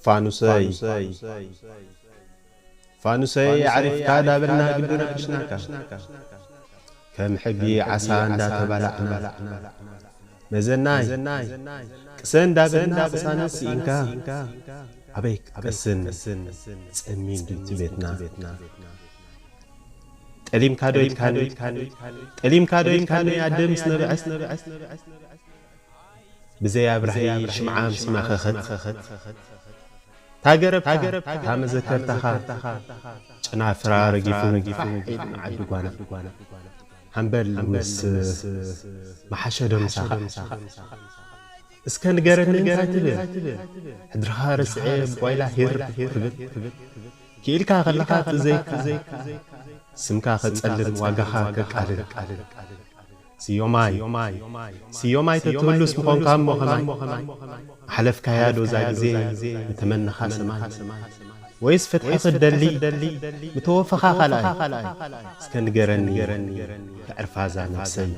ፋኑሰይ ፋኑሰይ ዓሪፍካ ዳበልና ግዲ ረብሽናካ። ከም ሕጊ ዓሳ እንዳተባላዕና መዘናይ ቅሰ እንዳበልና ቅሳነት ስኢንካ። ኣበይ ክትቀስን ጸሚም ድዩ እቲ ቤትና? ጠሊምካ ዶ ኢልካኒ? ጠሊምካ ዶ ኢልካኒ? ኣደ ምስ ነበዐት ብዘይ ኣብራሂ ሽምዓ ምስ ማኸኸት፣ ታገረብካ ታመዘከርታኻ ጨናፍራ ረጊፉ ፋሕ ኢሉ ንዓዲ ጓና። ሃምበል ምስ መሓሸዶ ምሳኻ። እስከ ንገረኒ እንታይ ትብል? ሕድርኻ ረስዐ ብቆይላ ሂር ትብል። ክኢልካ ከለኻ እቲ ዘይከኣል ስምካ ከጸልም ዋጋኻ ከቃልል። ስዮማይ ስዮማይ ተትህሉስ ምኾንካ እሞ ከማይ ሓለፍካያ ዶ እዛ ግዜ ንተመነኻ ሰማይ? ወይስ ፍትሒ ክትደሊ ምተወፈኻ ካልኣይ? እስከ ንገረኒ ከዕርፋ እዛ ነብሰይ።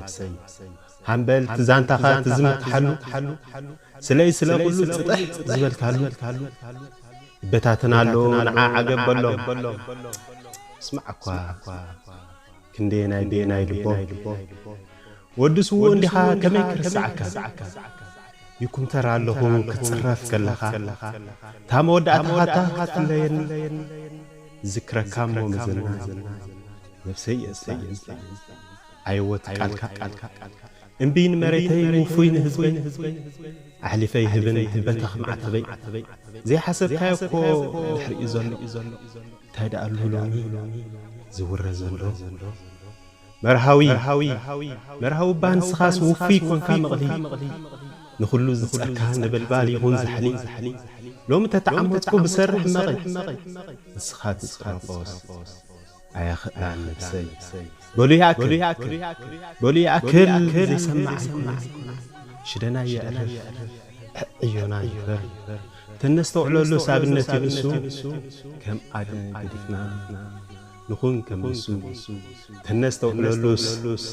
ሃምበል ትዛንታኻ ትዝምትሓሉ ስለይ ስለ ኩሉ ጽጥሕ ዝበልካሉ ይበታተን ኣሎ ንዓ ዓገብ በሎ። ስማዕ እኳ ክንደየናይ ደየናይ ልቦም ወዲ ስዉእ እንዲኻ ከመይ ክርስዓካ? ይኩምተር ኣለኹ ክጽረፍ ከለኻ እታ መወዳእታኻታ ክትፍለየኒ ዝክረካ እሞ መዘና ነብሰይ የስታ ኣይወት ቃልካ እምቢ ንመሬተይ ውፉይ ንህዝበይ ኣሕሊፈይ ህብን በተኽ ማዕተበይ ዘይሓሰብካዮ እኮ ድሕሪኡ ዘሎ እንታይ ደኣ ኣሎ ሎሚ ዝውረ ዘሎ መርሃዊ መርሃዊ እባ ንስኻስ ውፉይ ኮንካ መቕሊ ንኹሉ ዝጸርካ ነበልባል ይኹን ዛሕሊ ሎሚ ተተዓመጽኩ ብሰርሕ መቒ ንስኻ ትጽረፎስ ኣያኽእላን ነብሰይ በሉ ይኣክል በሉ ይኣክል ዘይሰማዕ ኣይኮነን ሽደና የዕርፍ ዕዮና ይኽበር ተነስተውዕለሉስ ኣብነት እዩ ንሱ ከም ኣደ ገዲፍና ንኹን ከም ንሱ ተነስተውዕለሉስ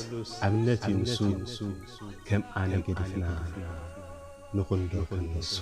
ኣብነት እዩ ንሱ ከም ኣነ ገዲፍና ንኹን ዶ ከም ንሱ